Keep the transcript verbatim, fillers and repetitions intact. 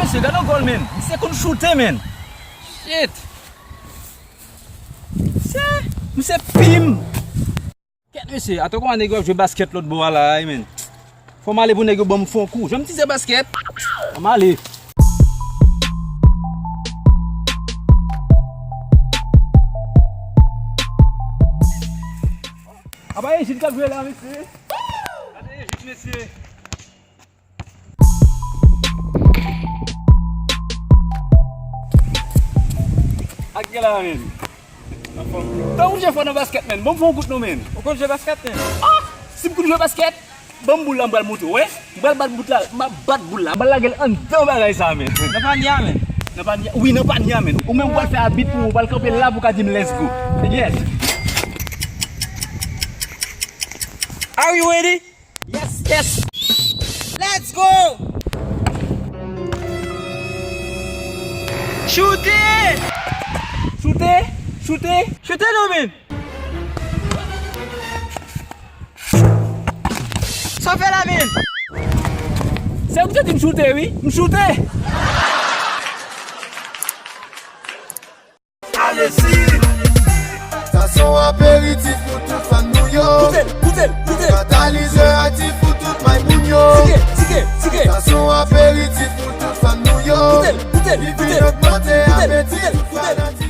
Misye, gade yon gòl, men. Misye konn choute, men. Shit. Misye, misye pim. Kèt, mesye, atò kòman nèg yo ap jwe baskèt lòt bò a la, wi, men. Fò m ale pou nèg yo ban m fon kou. Jan m tizè baskèt. Ann ale. Apa Ejid k ap jwe la, mesye? Gade Ejid, mesye. Ak gen la, men. Tan ou je fò nan baskèt, men. Bon, fò yon kout non, men. Ou konn jwe baskèt, men? Ah! Si m konn jwe baskèt, ban m boul la, m pral montre w, wè. M pral bat boul la, m ap bat boul la. M pral lage l anndan bagay sa, men. Nan panye a, men. Nan panye a, wi, nan panye a, men. Ou menm ou pral fè abit pou mwen, ou pral kanpe la pou w ka di m let's go. Yes. Are you ready? Yes, yes. Let's go! Choute! Choute! Choute! Choute non, men! Sa w fè la, men? Se ou ki te di m choute, wi. M choute! Alezi! Sa se yon aperitif pou tout fan nou yo. Koute l, koute l, koute l. Katalizè aktif pou tout may moun yo. Tike, tike, tike. Sa se yon aperitif pou tout fan nou yo. Koute l, koute l, koute l. Li vin ogmante apeti tout fanatik.